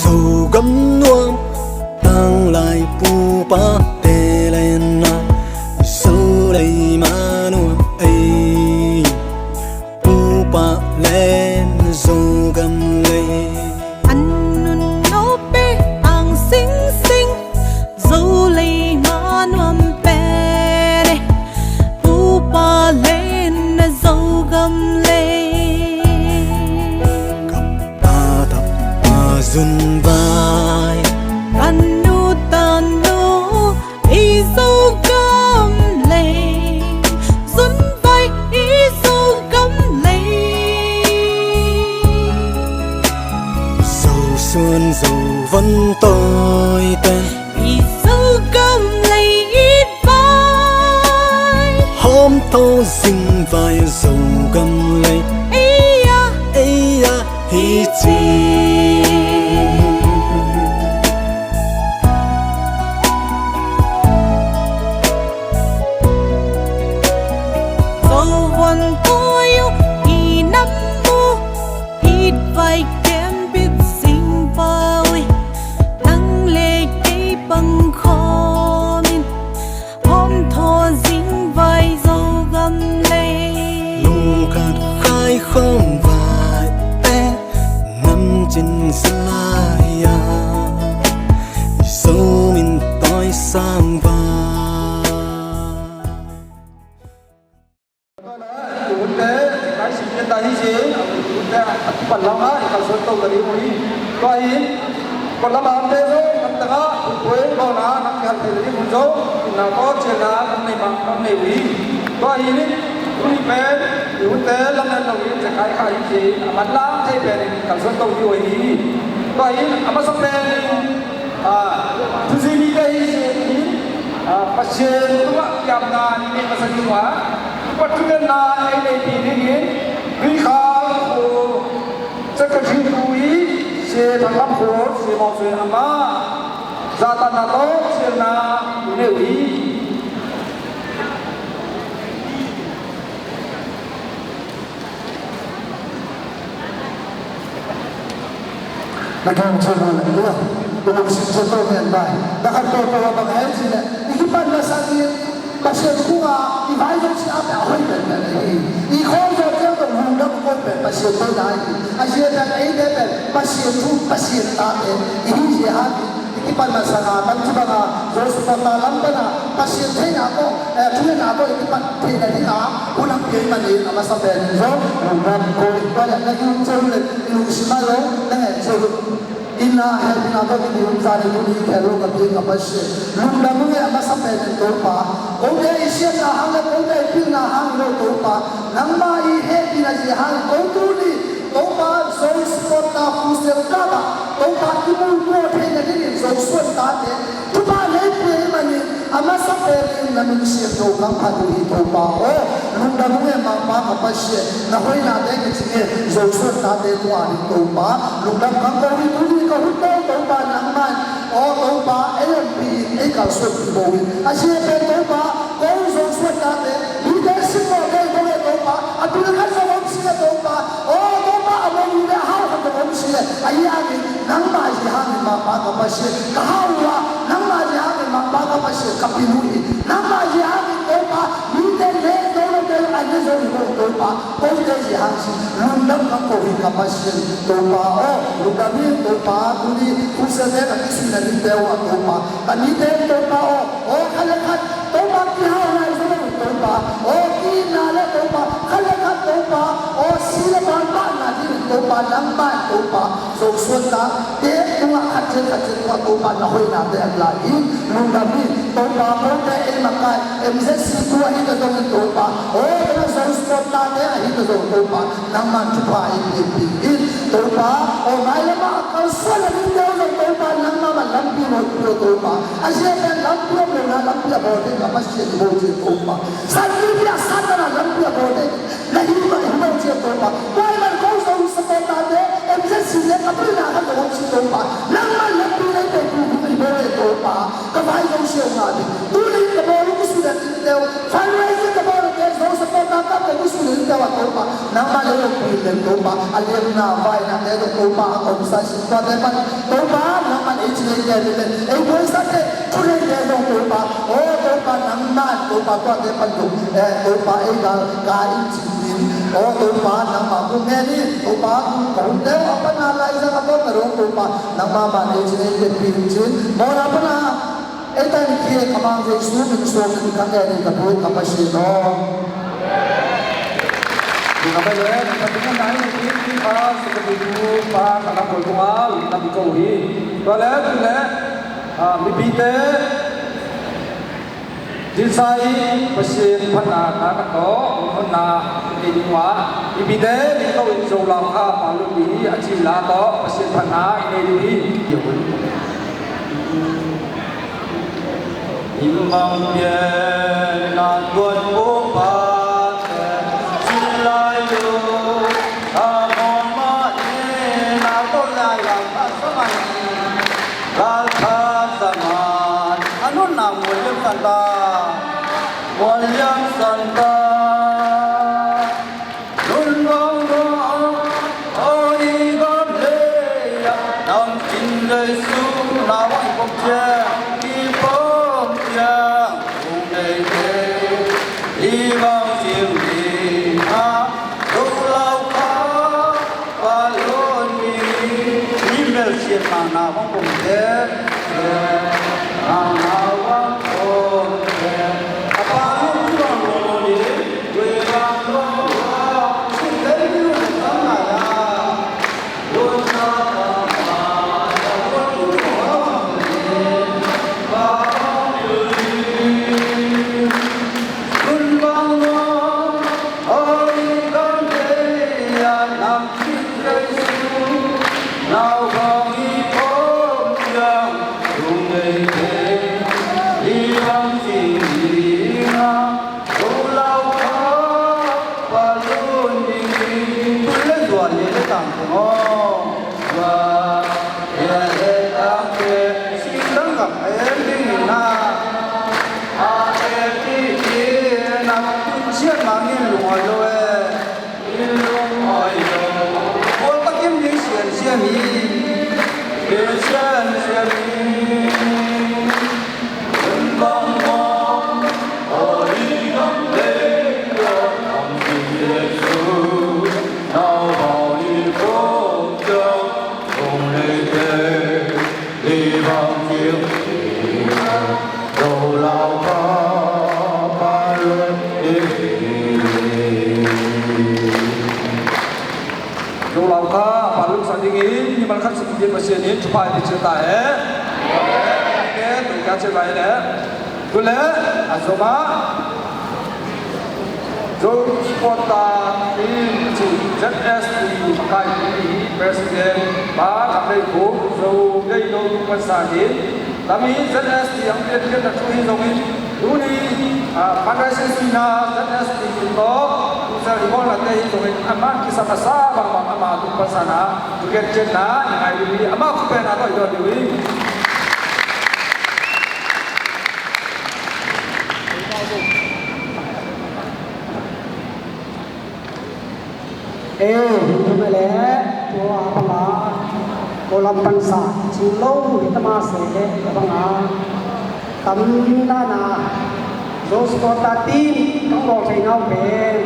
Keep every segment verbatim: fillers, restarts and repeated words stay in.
Zogam nuam tanglai pupa te le na, Zolei ma nuam ei, pupa le na Zogam lei. An nun no pe ang sing sing, Zolei ma nuam pe ne, pupa le na Zogam lei. Ka pa tap pa zun vai, ka nu ta nu i Zogam lei, zun vai i Zogam lei. Zo suan zo von tawi ten i Zogam lei i vai. Hawm thaw zing vai Zogam lei. Ei ya, ei ya, hi ci. Zo von tawi uh i nam uh, hi vai kem bit zing vai uh. Nang le kei pang khawm in, hawm thaw zing vai Zogam lei. Lungkhat khai khawm vai te, nam cin zalai a, i Zo min tawi sang vai. I hunte, kai sim pian ta hi ci, i hunte a kipan lam ah i kalsuan to ka ding uh hi. Tua hi, kawllam a omte zong, kan tangah, putpuai bawlna, kan kihal thei ding hun zong, inna tawh cialna, kan nei mah, kan nei uh hi. Tua hi, tuni pen, i hunte, lam en lo in, zekai kha hi ci, a manlang thei pen in, kalsuan to ding uh hi. Tua hi, a masa pen in, Ah, thuzi mite hi sinin, ah, Pasian tungah kiamna i neih masa ding uh a, Pasian thungetna ei neihpih dingin, Tuikhal khua secretary tu i Sia Thang Lam Khua, Sia Mawng Suai amah zahtakna tawh cialna i nei uh hi. Na kiang ciang lo le, tua, tua lungsim ciang to ngen bai. Na khat tua tua bang hei ci le, i kipan masa ding, Pasian kungah, i vai zong sia a pia hoih pen pen ahi. I khawng zong ciang to lungdam ko pen Pasian to nai. A zia pen ei te pen Pasian thu, Pasian ta pen, i hi zia ha. I kipan masa na, bang ci bang a, Zo supporter lam pan a, Pasian theihna ko, eh, thuhilhna ko, i kipan theihna ding a, hun ang pian manin, a masa pen in Zo, lungdam ko, i tua le, na i hun ciang le, i lungsim a lo, na ngen ciang lo. Inna hehpihna ko, i hun zan i hun i khel lo ka pi ka Pasian. Lungdam nge a masa pen in Topa. Kote i siatna hang le, kote i pilna hang lo Topa. Nangma i hehpihna zia hang, ko tuni, Topa, Zo supporter Futsal Club ah, Topa, i mu tua theihna dingin Zo suan tate thupha nei pia i manin, a masa pen in na min siangtho kang phat uh hi Topa aw. Lungdam uh nge Mangpa ka Pasian, na hoihnate kicing nge Zo suan tate tungah ding Topa. Lungdam kang ko hi tuni ka hun tawh Topa nangmah in aw Topa, ei ompih in, ei kalsuanpih bo in. A zia pen Topa, ko Zo suan tate, mite simmawhte i bawng e Topa, a bil khat zong om si le Topa, aw Topa, a mawhnu le a hau khat zong om si le, ahi hangin, nangmah zia hangin Mangpa ka Pasian, ka hau uh a, nangmah zia hangin Mangpa ka Pasian, ka pil uh hi, nangmah zia hangin Topa, mite ne zo lote an ne zo hi bawng Topa, kote zia hang si, lungdam kang ko hi ka Pasian, Topa aw, lungdam hi Topa, tuni, Futsal te ka kisuina mite uh a Topa, ka mite Topa aw, aw, khat le khat, Topa kihau nai zo lo Topa. Aw, kihna le Topa. Khat le khat Topa. Aw, si le pang pahna dingin Topa, nangmah in Topa. Zo suan tate tungah khat ciat khat ciat tungah Topa na hoihnate an lai in. Lungdam hi Topa kote ei makai. M Z C tu ahi ta zongin Topa. Aw, tuna Zo suan tate ahi ta zong Topa. Nangman thupha ei pianpih in Topa, aw mailam ah a kalsuan a dingte uh zong Topa, nangmah man lampi bawl pia Topa. A zia pen lampi om lo na lampi a bawl ding ka Pasian i bawl ding Topa. San lampi a Satan a lampi a bawl ding na hi mah hi lo cia Topa. Tua ahih man ko Zo supporter te, M Z C te, ka pilna khat zong om si Topa. Nangmah lampi lei peuh tu i bawl ding Topa. Ka vai Zo sia uh ngah ding. Tuni ka bawl uh ka sut a dingte uh. Fundraising ka bawl uh te, Zo supporter ka bawl uh ka sut a dingte uh a Topa. Nangmah le lo pil le Topa, a liamna vainate zong Topa a omsa sin tuate pan Topa, nangmah ei ci nei le le ei buaisak te, thu nei le zong Topa, o Topa, nangmah Topa tuate pan zong, eh, Topa ei gal ka in cin in, o Topa, nangmah kung ngen in, Topa kung kong te a pan a lai zang a tawm na rong Topa, nangmah man ei ci nei le pil cin, mawna pan a Ei tan khia ka mang Jesu min suak in ka ngen in ka Pu ka Pasian aw. Ka Pasian aw, ka Pasian aw, ka Pasian aw, ka Pasian aw, ka Pasian aw, ka Pasian aw, ka Pasian aw, mipite Zisa i Pasian phatna na ka tawh honna i ding uh a, i bite ding lo in Zo Lau Kha Pa Lun Ding hi a ci la tawh Pasian phatna i nei ding hi. Himbang pian na tuan ko pa te sin lai lo a mong ma i na ko lai lam a sa mai. Lalkha Zaman, a nunna Mualliam Santa, Mualliam Santa, Nun Bang Bang, Oi Gam Lei, Nam Chin Lei Su, Na Wang Pom Chiang, Ki Pom Chiang, Kung Lei Lei, I Bang Sing Li Ha, Zo Lau Kha, Pa Lun Ding, i melsiatna na bang pom te, na na bang pom te. A Pa Lun Ding bang Lun Ding, we bang Lun Ding, si te ni Lun Ding na ya. Lun Ding bang bang, Lun Ding bang Lun Ding, Pa Lun Ding. Lun bang Lun, oi kan te ya nam. Siangtho gam a en ding in ah, a en ding in ah, sian mangin lungol lo e. Pawl takin mi sian siam hi. Sian siam hi. Zo Lau Kha, a Pa Lun Ding in, mimal khat sung ding Pasian in, thupha i pia ciat ta hen. Amen. Amen. Tui ka ciat lai leh. Tu leh, a zom ah. Zo Supporter Team, Z S T, makai hi, President, Pa Kam Lei Khuk, Zo Gei Lo Tung Pansa in, Tami Z S T ang pianpianna thu hi zongin, tuni, ah, fundraising suina Z S T in tawh, tusel hi bawlnate hi zongin, amah kisam a sa bangbang ama tung pansana, thugen ciatna, i ngai ding hi, amah khut pen a tawh i dawn ding hi. Eh, hi mah leh, tua banga, Kawlgam pansa, cing lo, hi ta mah se leh, tua banga, tam dana, Zo Supporter Team, kong bawl thei nau pen.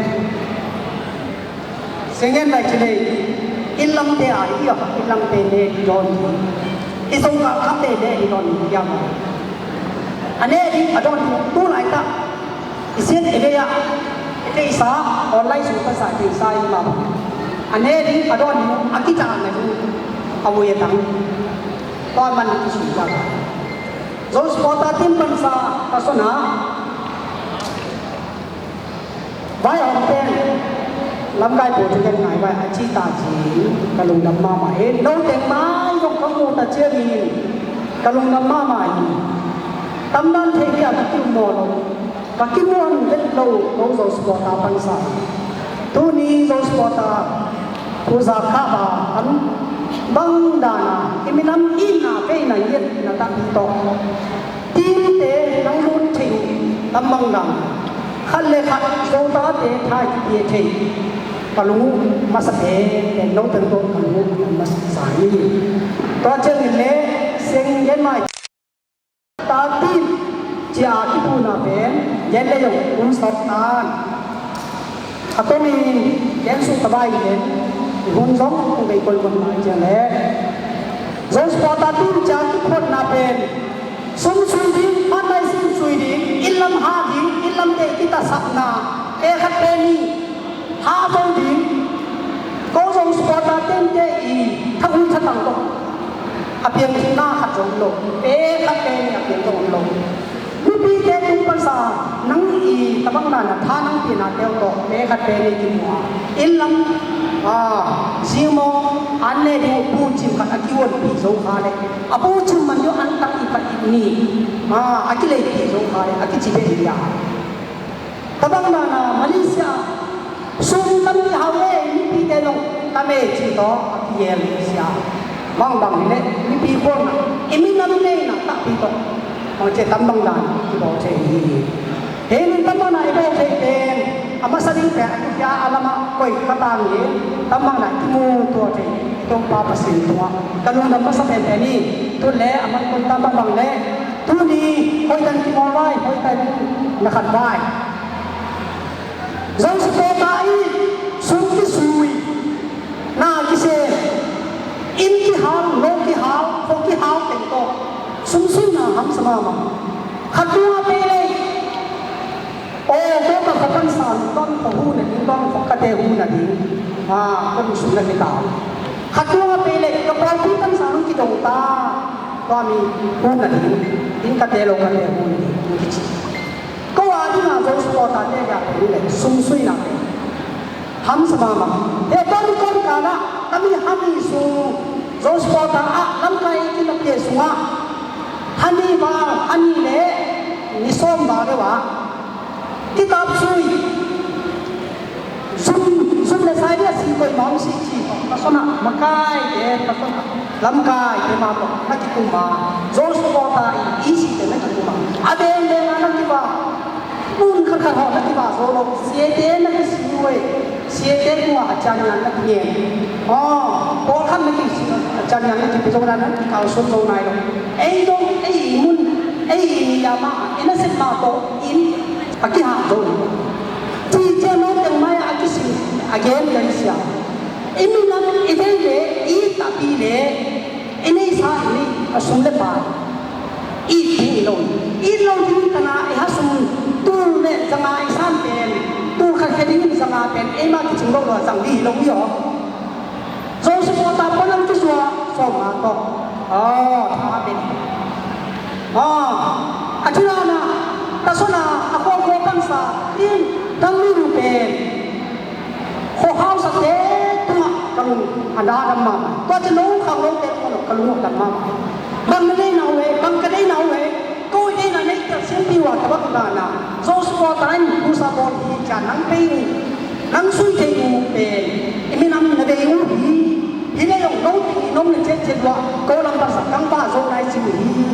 Sengen lai ci leh, inn lamte a, i a, inn lamte ne, i dawn, i songkal khamte ne, i dawn, i a. A ne ding, a dawn ding, tu laitak, i siat i vei ah, i theihsa, online sung pasa i theihsa i mah bang. A ne ding, a dawn ding, a kitak na ding, a vui a tang. Tua man i sung tak. Zo Supporter Team pansa, ka sona. Vai a om pen, lamkai pawl thu ken ngai vai a ci ta ci, ka lungdam mahmah hi. No teng mai zong ka mu ta ciangin, ka lungdam mahmah hi. Tamdan thei dia ka kimuan lo, ka kimuan vet lo, lo Zo Supporter pansa. Tuni Zo Supporter, Pu Za Kha Ba, an bang dana, i minam itna, veina, ngiatna tak hi tawh. Teamte nang lut thei uh, tam bang dang. Khat le khat, Zotate tha i kipia thei. Ka lung uh masa penpen note tawh ka lung uh a man masa sa hi. Tua ciangin leh seng gen mai, tatin cia kipuna pen gen le zong hun sawt tan. A tomin gen suk ta bai gen, i hun zong kong bei koihkoih mai ciang leh zong supporter team cia kiphotna pen sum sui ding, man lai sum sui ding, inn lam ha ding, inn lam te kitasakna, pe khat pe nih ha zo ding, ko zong supporter tengte i thahui thatang ko a piang ding na khat zong lo, pe khat pe nih a piang zong lo. Mipite tung pansa nang i tabang na na tha nang pina teu tawh pe khat pe nih kimu a, inn lam, a, zingmawng an ne ding uh pu cim khat a kiuanpih zo kha leh a pu cim man ding uh an tang i pah i nih, a, a kileipih zo kha leh a kici beh hi a. Tabang na na Malaysia sum tampi hau e, mipite zong tam e ci tawh a kigel sia. Bangbang hi leh mipi khualna, i minam neihna takpi tawh bang ci tambang dan kibawl thei hi. Hei nun tambang na i bawl thei pen a masa ding pen a kikia a lamah koih ka tang hi. Tambang na kimu tua thei i Topa Pasian tungah ka lungdam masa penpen hi. Tun le a man kun tambang bang le tuni hoihtan kimawl vai, hoihtan na khat vai. Zo supporter i sum kisui, na kisem, inn kihal, lo kihal, khuak kihal teng tawh sum suina hamsa mahmah. Khat tungah pei lei, aw, ko ka khuak pansa nung tawh khuak hu na ding, tawh khuak kate hu na ding, a, ka lungsung na kitau. Khat tungah pei lei, ka pawlpi pansa nung kidong ta, tua mi hu na ding, inn kate lo kate hu na ding, kici. Ko a dingah Zo supporter te a pen le sum suina pen hamsa mahmah. He tua ni kon kala kami hani sung Zo supporter ah lamkai i kinapi sungah hani val, hani le ni sawm val deuh ah kitap sui. Zum, zum le sai dia si koih mawng si ci. Pasona makai te, pasona lamkai te ma ko na kikum ma. Zo supporter i, i si te na kikum ma. A beng beng a na kiba. Mun khat khat haw na kiba zo lo. Siate na kisi ue. Siate kua a cian yan na kingen. Aw, pawl khat na kisi a cian yan na kipi zo na na kikal sun zo nai lo. Ei zo, ei mun, ei ya ma, i na sep ma ko in. A kihak zo. Ci cia no teng mai a kisim a gen ka hi sia. I minam i vei le i tapi le i neisa i nei a sum le pai. I ding i lo. I lo ding kana i ha sum tul le zanga i san pen. Tul khat khe ding zanga pen. Ei ma kicing lo lo zang di lo i aw. Zo supporter pawl lam kizua sawm nga tawh. Aw, tha a pen. Aw, a thilana, tasona, a khuakhua pansa, in, dang mi lu pen. Khuakhau sa te tungah ka lung a da dam mama. Tua ci lo khang lo te tungah ka lung a dam mama. Bang na lei na uh e, bang ka lei na uh e. Ko i deihna neih tel siampi uh a tabak dana Zo supporter in pusa bawl hi cia nang pei uh, nang sui thei uh pen i minam na bei uh hi. Hi le zong no ting i nom le ciatciat uh a ko lam pansa kang ba zo nai si uh hi.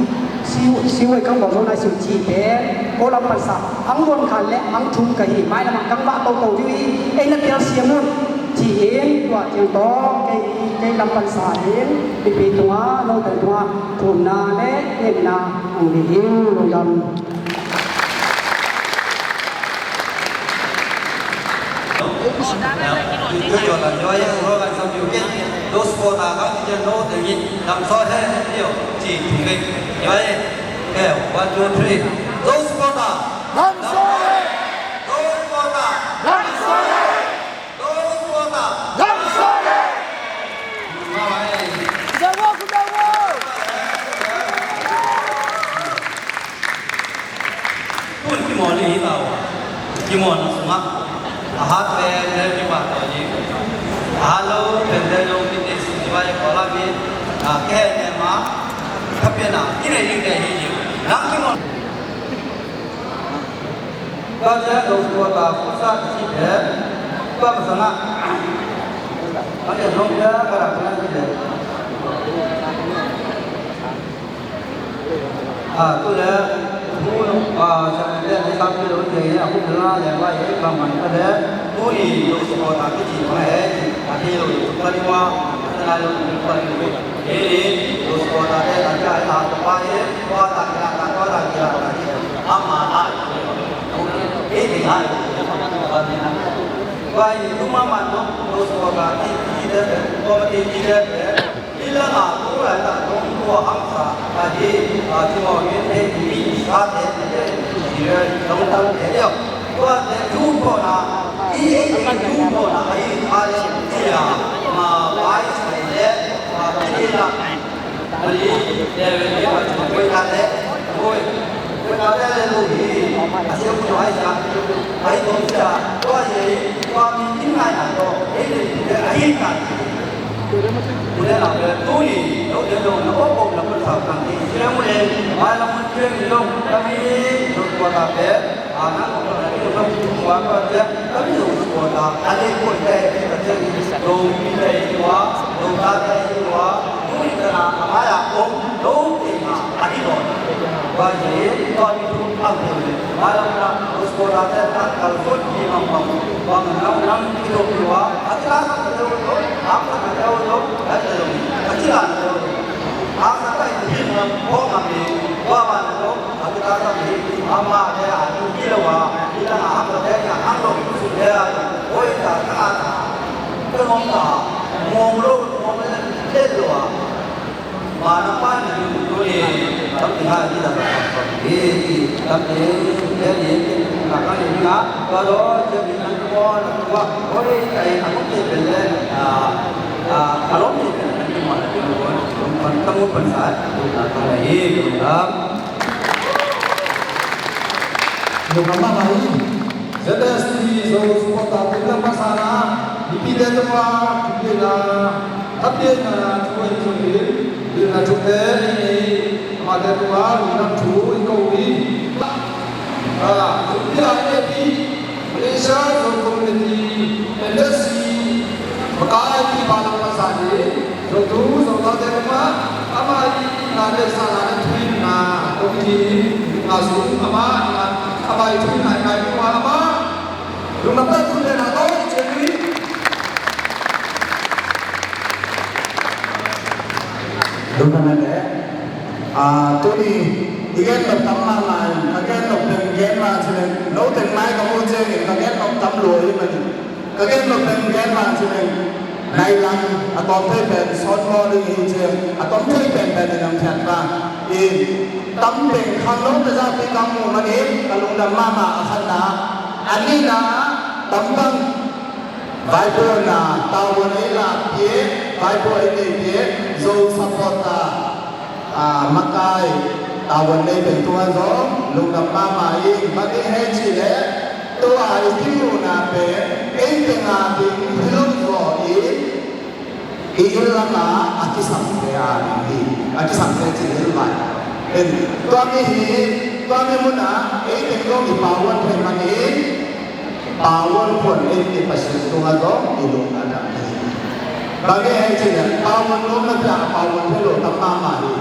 Si uh, si uh e kang ba zo nai si uh ci pen ko lam pansa ang buan khan le ang thum ka hi. Mailam ah kang ba toto ding uh hi. Ei na tel siam uh ci in tua ciang tawh kei, kei lam pansa in mipi tungah note tungah thumna le ngetna ang ding in lungdam. Those supporter, come to the north and meet. Lam sawh he, yo, ci thum kei. Yo, eh. Okay, one, two, three. Those supporter. Lam sawh he. Those supporter. Lam sawh he. Those supporter. Lam sawh he. Lam sawh he. Tun kimawl ni hi ta uh a, kimawl na sungah a hat pen le kibat tawi hi. A hat lo pen le lo kite si kibat hi, kawlam hi. A, ke ne ma, ka pen a kinei ding te hi hi. Nang kimawl. Tua ciang lo sua ta futsal kici pen tua masangah a ken lo pen ka rak pen a kici pen. A, tu le Tuni, ah, siangtho le sampi lo te a khuk la le wa e bang man ka le. Tuni lo supporter kici bang e, a thei lo, pa ni wa, a na lo, pa ni wa. Tuni lo supporter te ta ja ta pa e, wa ta kila ta, wa ta kila ta. Ama ai. E ding ai. Wa e, tu ma man lo, lo supporter ti, ti te, ko ti, ti te. Illa a tu lai ta tong tua hamsa a hi, a, Timor in hei mi sa te te te, Israel dong dang te te. Tua te tu ko na, i, i, i tu ko na, a i a le tia, ma pai sai le, a, i la, ma li, le le le, ma tu ko ta te, ko, ko ta te le lu hi, a sia ku ai sa, ai tong sia, tua ye, tua mi in ngai na to, e le le, a i ta. Tuni, tuni, lo, lo, lo, na ko ko na ko sa kan ti. Sila mo le, ma la mo sila mo, kami, lo ko ta pe, a na ko na ko ko wa ko ya, kami lo ko ta, a le ko te, ta te, lo mi te wa, lo ta te wa, tuni ta na, ma ya ko, lo te ma, a di lo. Wa ye, ko ni tu, a ko le, ma la na, lo ko ta te, ta, ka lo ko ni ma ma, wa na, na, ki lo ki wa, a ta, ka lo, a ka lo, a ka lo, a ti la lo. Lungdam mahmah hi. Z S T Zo supporter te lam masa na, mipite tungah thupiakna, thupiakna thu ahi zongin, pilna thute i nei, amahte tungah lungdam thu i ko hi. Ah, thupiak a Malaysia Zo Community, M S C, makai pipa lam masa hi. Zotu, Zotate tungah, ama i na le sa na le thuhilhna, kong hi, nga sung, ama, ama i thuhilhna, nga i thuhilhna, ama, lungdam tak thuhilhna, tawh i cian hi. Lungdam tak, eh. Ah, tuni, i gen nop tam mahmah in, ka gen nop pen gen mah cih leh, no teng mai ka mu ciangin, ka gen nop tam lua hi mah in. Ka gen nop pen gen mah cih leh, nai lang, a tawm thei pen, sawt maw ding hi ciang, a tawm thei pen pen in ang thiat pa. I, tam pen, khang nop pen za pi kang mu mah in, ka lungdam mahmah a khatna. A nihna, tam bang, vaipuakna, tavuan ei la pia, vaipuak ei nei pia, Zo supporter. Ah, makai, tavuan nei pen tungah zong, lungdam mahmah ing, bang hang hiam cih leh, tua i kimuhna pen, ei teng a ding hi lo zaw in, i inn lam ah, a kisamte a ding hi, a kisamte cih hi lo vai. En, tua mi hi, tua mi mun ah, ei teng zong i pauan thei mah in, Pauan khuan ei Pasian tungah zong i lungdam hi. Bang hang hiam cih leh, pauan nuamna pen a pauan thei lo tam mahmah hi.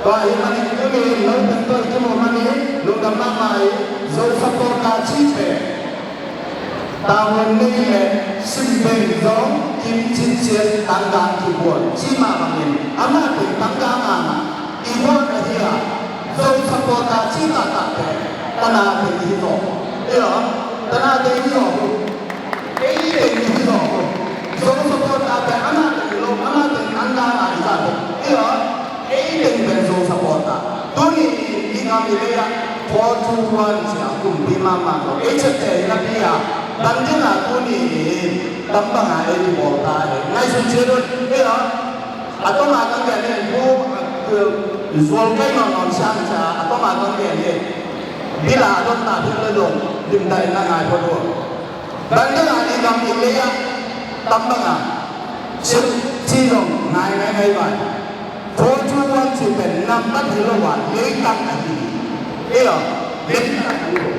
Tua hi manin tuni in lo teng tawh i kimu manin lungdam mahmah hi. Zo supporter cih pen tavuan nei leh sim pen zong kim cin ciat tanggang kibuan cih mah bangin amah pen tanggang a i buan ahi a, Zo supporter cih taktak teh, tana teng hi zaw. Ei aw, tana teng hi zaw. Ei teng hi zaw. Zo supporter teh, amah teng hi lo, amah teng an la ngai zaw. Ei aw, ei teng pen Zo supporter. Tuni i gam i lei ah four two one cia kumpi mahmah zaw. Ei ciapteh hi napi a, bang ding a tuni in, tam bang a ei kibawl ta hi. Ngaihsun ciat un. Ei aw, a tawm a kan gen in, bu, eh, zual kei nawn nawn siam cia, a tawm a kan gen in. Bila a don ta phel le zong, limtakin na ngai phot uh. Bang dang a i gam i lei ah, tam bang a, cih, cih zong ngai ngai ngai vai. Four two one cih pen nambat hi lo a, leitang ahi hi. Ei aw, leitang ahi lo.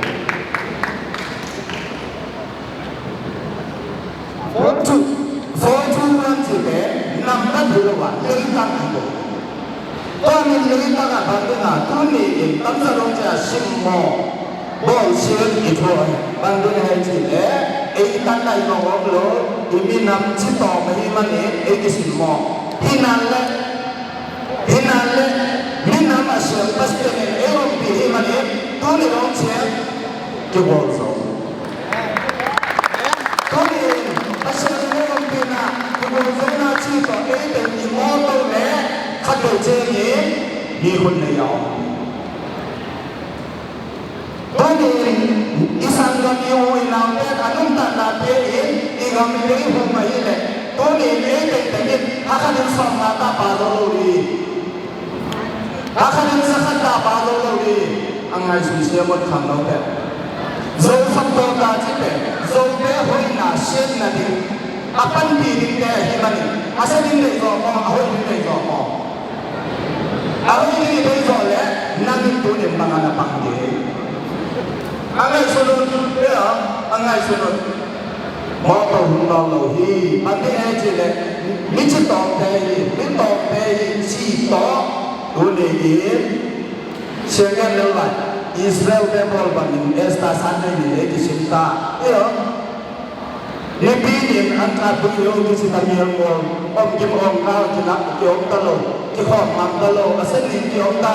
Four two, four two one cih pen nambat hi lo a, leitang ahi lo. Tua min leitang ah bang ding a tuni in tamsa dong cia simmawh bawlsiat i thu a bang ding a hei cih leh ei tan lai zong om lo, i minam citawm ahi manin ei kisimmawh. Hi nan le, hi nan le minam a siam Pasian in ei ompih hi manin tuni dong cia kigual zo. Tuni in Pasian in ei ompihna kigual zo na ci tawh ei teng i mawtaw le khat vei ciangin mi hun nei a om. Tuni in i sanggam i u i nau pen a nuntaknate in i gam i lei hum ahih leh tuni in ei tengteng in hakhatin sawmnga ta pa zo lo hi. Hakhatin sakhat ta pa zo lo hi. A ngaihsun siam un khangno pen Zo saptaw ta ci pen Zote hoihna siatna ding a panpih dingte ahih manin a sia ding deih zaw maw, a hoih ding deih zaw maw? A hoih ding i deih zawh leh nang in tuni in bang a na pang ding? A ngaihsun un, a ngaihsun un. Mawtaw hun nawn lo hi. Bang ding e cih leh mi citawmte hi, mi tawmte hi cih tawh tuni in sianggen lel lai Israel-te bawl bangin Esther san nei ni ei kisim ta. Iyo. Nipi nin an ka pui lo kisim ta, mial mual om kim om kau kilak kiom ta lo, kikhawm ngam ta lo, a sen nin kiom ta.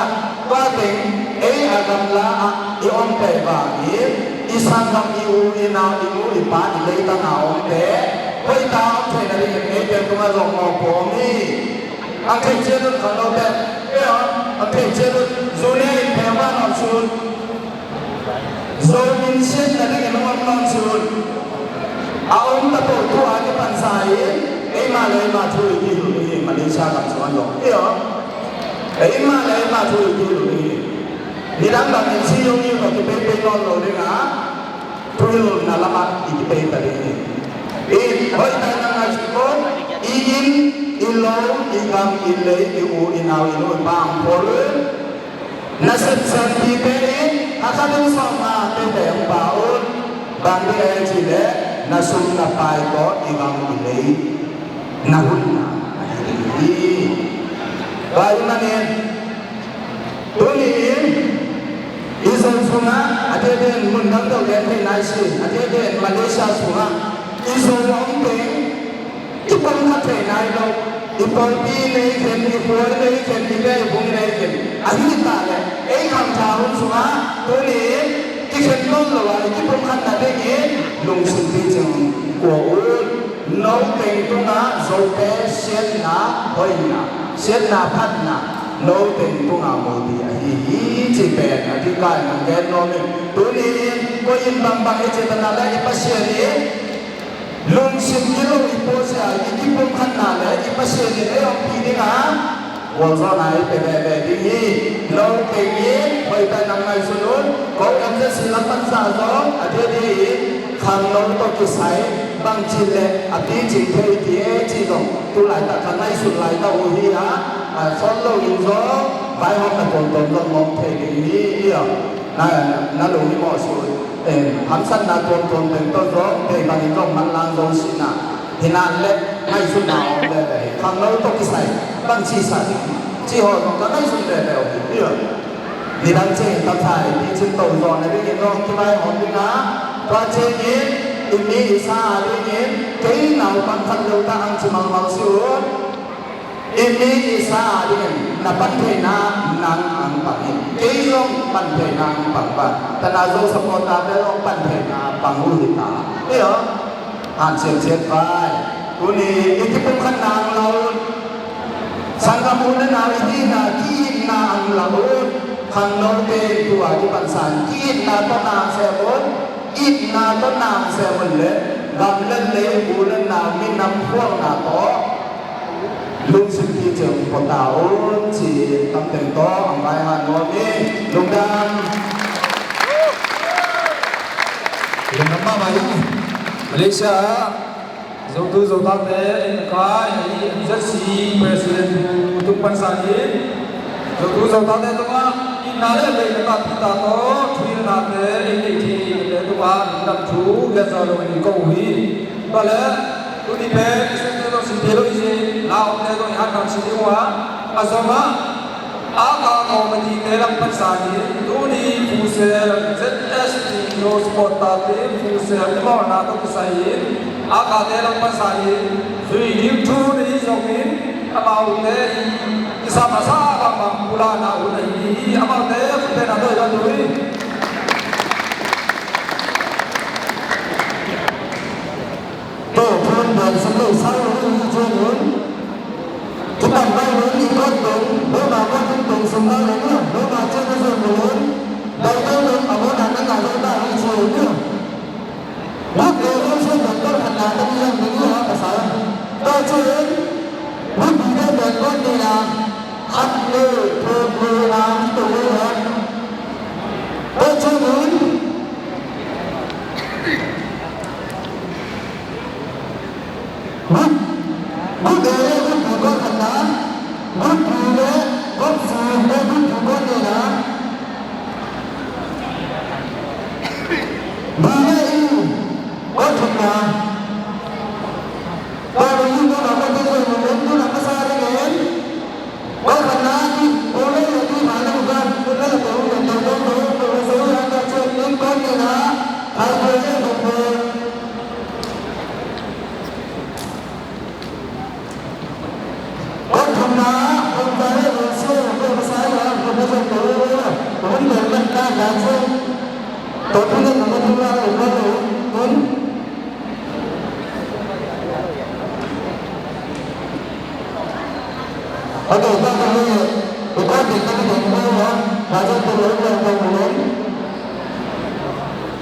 Tua teng ei a gamla ah i om peuh bangin i sanggam i u i nau i nu i pa i leitang a omte hoih ta om theihna dingin ei pen tungah zong mawhpuak om hi. Ang thei cian un khangno pen, eh, ang thei cian un, zu ne in phe ma nong sun. Zo min siatna dingin hong om nawn ci un. A om ta peuh thu a kipansa in eima le eima thu i kihilh ding hi. Malaysia gam sungah zong hi aw. Eima le eima thu i kihilh ding hi. Nidang bangin si yong i tawh kipeipei nawn lo ding a, thuhilhna lamah i kipei ta ding hi. I hoih ta in a ngaihsun un, i inn, i lo, i gam, i lei, i u, i nau, i nu, i pa hong phual un. Nasep sanpite in a kha ding sawmnga teitei hong pia un. Bang ding a hei cih leh na sum na pai tawh i gam i lei na hunna ahi ding hi. Tua ahih manin tuni in i Zo sungah a diakdiak in mun dang deuh gen thei nai si, a diakdiak in Malaysia sungah i Zo a om teng kipumkhat thei nai lo. I pawlpi nei khen, i puai nei khen, i beh i bung nei khen. Ahi ta leh ei khangtha hun sungah tuni in kikhen nawn lo a i kipumkhatna dingin lungsim picing kua un. No teng tungah Zote siatna hoihna, siatna phatna, no teng tungah muhpih ahi hi cih pen a dingkai nong gen nuam hi. Tuni in koi in bangbang i cih ta na leh i Pasian in lungsim gilo i puasia i kipumkhatna le i Pasian in ei ompih ding a gualzawhna i pia veve ding hi. No kei in hoih ta in nang ngaihsun un. Ko M Z C lam pansa zong a diakdiak in khangno tawh kisai bangci leh a picing thei ti e cih zong tu laitak ka ngaihsun laitak uh hi a, a sawn lo in zong vaihawmna tuamtuam zong ngawm thei ding hi. Na, na lunghimawh sih un. Hamsatna tuamtuam teng tawh zong bei bangin zong manlang zo sihna. Hi nan le ngaihsutna om veve hi. Khangno tawh kisai bangci sa ding cih haw zong ka ngaihsun veve uh hi. Nidang ciangin taksa i picing to zawhna dingin zong kivaihawm ding a, tua ciangin i mi i sa a dingin kei naupang khat lo ta ang ci malmal sih un. I mi i sa a dingin na pan theihna nang ang pang in, kei zong pan theihna ang pang va. Tana Zo supporter te zong pan theihna pang uh hi ta. Ei aw, han siam siam vai. Tuni i kipumkhatna ang la un. Sanggam u le nau i hihna ki-itna ang la un. Khangnote in tua kipansan ki-itna tawh na ang sem un. Itna tawh na ang sem un le gam le lei, u le nau, minam khualna tawh lungsim picing pua ta un ci-in kamteng tawh ang vai han nuam hi. Lungdam. Lungdam mahmah hi. Malaysia ah Zotu Zotate in kai hi, M Z C President tung pansan hi. Zotu Zotate tungah itna le veina ta pita tawh thuhilhnate in neih thei te tungah lungdam thu giat zaw lo in ko uh hi. Tua le tuni pen i sente zong sin thei lo hi ci, la omte zong i han nang sin ding uh a, a zomah Aka committee te lam pansan in tuni Futsal Z S T Youth Supporter Team Futsal i mawlna tawh kisai in Aka te lam pansan in tui ding thu na hi zongin amaute i kisam a sa bangbang pulakna hun ahi hi. Amaute khutbetna tawh i don uh hi. Tua phun dan sam lo sau lo hi ciangin, thutak bai lo i kot dong, lo ma kot dong dong sam bai lo ni, lo ma ciang na zon lo ni, dai dai lo a mo na na na lo da hi ciangin ni. Lut le lo so dong dong han na ta ni yang ni ha ka sa. Tua ciangin, lut bi dai dong kot ni na, khat le, thum le na, hi to le na. Tua ciangin, Group, group A le group B kawlkhatna, group B le group C le group B kawlnihna, B le E kawlthumna. Tua bang hi kawlna kawlte zong nong len tuna masa dingin. Kawlkhatna, kawlnihna, kawlnihna, kawlnihna, kawlnihna, kawlnihna, kawlnihna, kawlnihna, kawlnihna, kawlnihna, kawlnihna,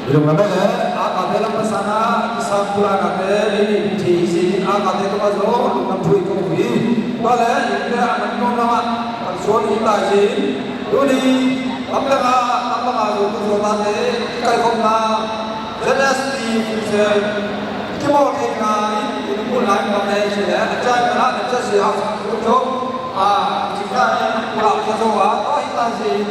Lungdam mah le, a kate lam pasal na, kisam pulaknate, ei ni thei hi sin, a kate tungah zong lungdam thu i ko hi. Tua le, i te a man nuam lamah, kan suan hi ta sin. Tuni, tam dang a, tam dang a, zo tu zo tate, i kaikhopna, Z S T Futsal, kimawl theihna in, i lungmuanna in bang nei ci le, a cai mana, a cai si hak sa tu zo, a, ci ka in, pulak sa zo a, tua hi ta sin.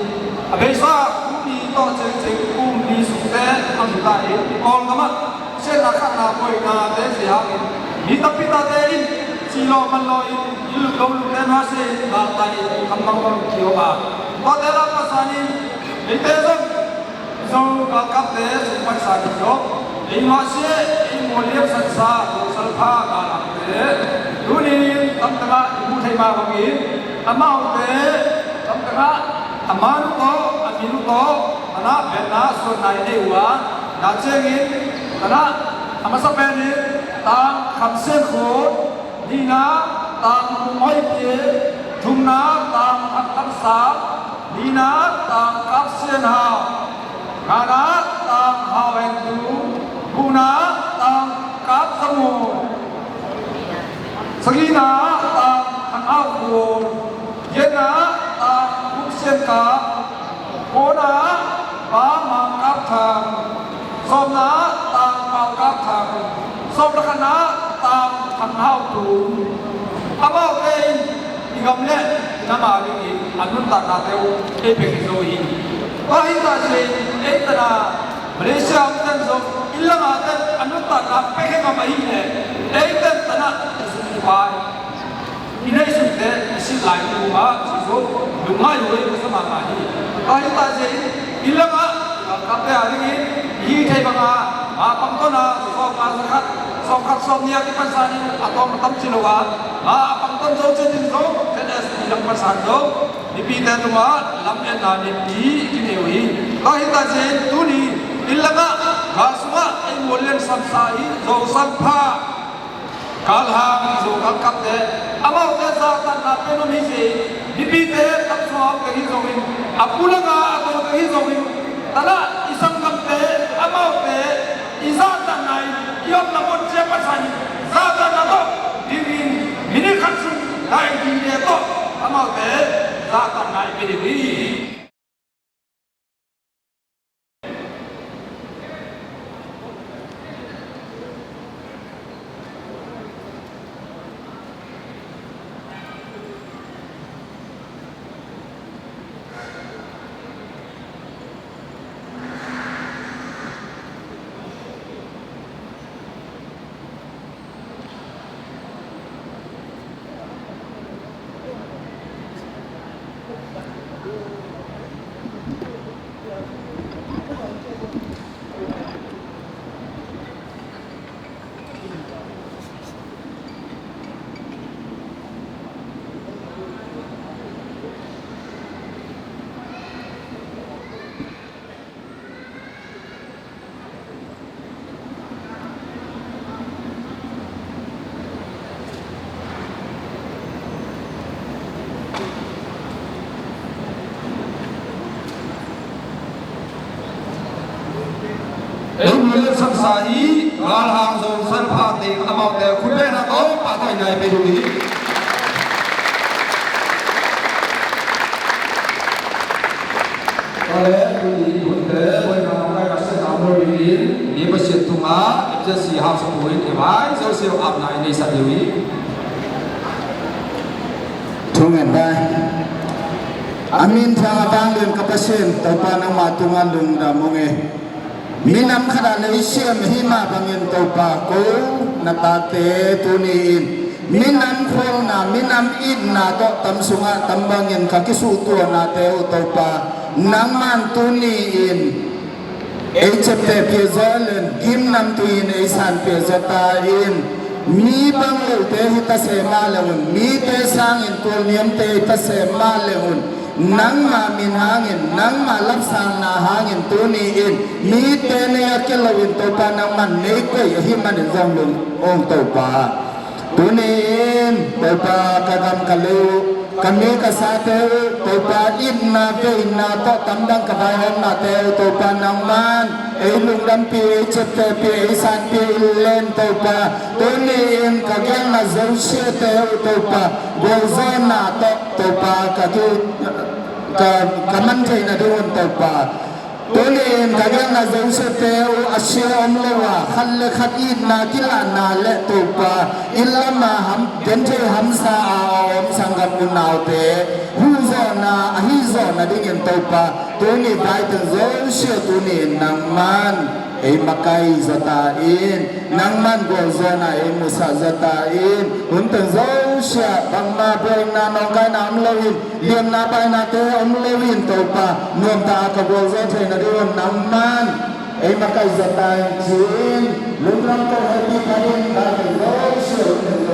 A beisa, kum li tawh cengceng, kum li sukte, a hi ta in, i Kawlgam ah, siatna khatna, buaina te si hak in, mi tampi tate in, ci law man law in, i lut lo lut te nuasia in, bang ta in, kam bang bang ki om a. Tua te lam pasal in, eite zong, Zo galkapte sung paisa ding zong, ei nuasia, ei mualliamsansa, Zo salpha galkapte, tuni in tamtangah i mu thei mah bangin, amaute tamtangah a man uh tawh, a min uh tawh, a na betna suanna i nei uh a, na ciangin, a na a masa penin, Tang Kham Sian Khun, nihna, Tang Kung Hoi Pi, thumna, Tang Thang Lam Sa, lina, Tang Kap Sian Hau, ngana, Tang Hau Heng Tung, gukna, Tang Kap Za Mun, sagihna, Tang Thang Hau Khun, giatna, Tang Kung Sian Kap, kuana, Pa Mang Kap Thang, sawmna, Tang Pau Kap Thang, sawm le khatna, Tang Thang Hau Tung. Amaute in i gam le i nam a dingin a nuntaknate uh ei pia khin zo hi. Tua hi ta sin, ei tana Malaysia a omten zong, inn lam a ten a nuntakna pia khin ngam ahih leh, ei ten tana i sum i pai, i neihsun te i sit lai ding uh a, Jesuh lungngai uh ei masa mahmah hi. Tua hi ta sin, inn lam ah galkapte a dingin i hih theih banga, ma pangtawn a, sawm nga za khat, sawm khat sawm nih a kipansan in a tawm a tam ci lo a, ma a pangtawn zo cin ding zong, Z S T lam pansan zong, mipite tungah lametna nitpi i kinei uh hi. Tua hi ta sin, tuni inn lam ah, gal sungah ei mualliamsansa hi, Zo salpha galhang, Zo galkapte, amaute zahtakna pia nuam hi ci. Mipite tam sungah a om teng hi zongin, a pu le nga a to teng hi zongin, tana i sanggamte amaute i zahtakna in i omna mun ciang pasan in zahtakna tawh dingin minute khat sung dai dingte tawh amaute zahtakna i pia ding hi. Ei mu leh saksa hi. Galhang Zo San Pha teng amaute khut bengna tawh pahtawi nai pe ding hi. Tua leh tuni hunte buaina lamkai ka siatna om lo dingin mi Pasian tungah F Z C hausa pu in ei vai Zo Siau apna i neihsak ding hi. Thungen vai. A min thang a vanglian ka Pasian Topa nangma tungah lungdam ung e. Minam khatah lei siam ahi mah bangin Topa ko na tate tuni-in minam khualna minam itna tawh tam sungah tam bangin ka kisuhtuahnate uh Topa nangman tuni-in ei ciapteh piazaw len gimnam tui-in ei sanpiazaw ta in mi bang lote hi ta se mah leng un mite sangin tualniamte hi ta se mah leng un nangma min hangin nangma lapsangna hangin tuni-in mite nei a kia loin Topa nangman nei koih ahi manin zong lung ong Topa. Tuni-in Topa ka gam ka lei uh ka mi ka sate uh Topa itna veina tawh tamdang ka vaihawmnate uh Topa nangman ei lungdampi ei ciaptehpi ei sanpi in len Topa. Tuni-in ka gelna zosiate uh Topa gualzawhna tawh Topa ka ki ka, ka man theihna ding un Topa. Tuni-in ka gelna zosiate uh a sia om lo a khat le khat itna kilahna le Topa inn lama ham genthei hamsa a a om sanggam unaute huhzawhna a hihzawhna dingin Topa tuni vaiteng zosia tuni-in nangman ei makai zata in nangman gualzawhna ei musa zata in hunteng zosia bangma buaina nawngkaina om loin liamna bainate om loin Topa nuamta a ka gualzaw theihna ding un nangman ei makai zata in ci-in lungdam ko happy panin vaiteng zosia hunteng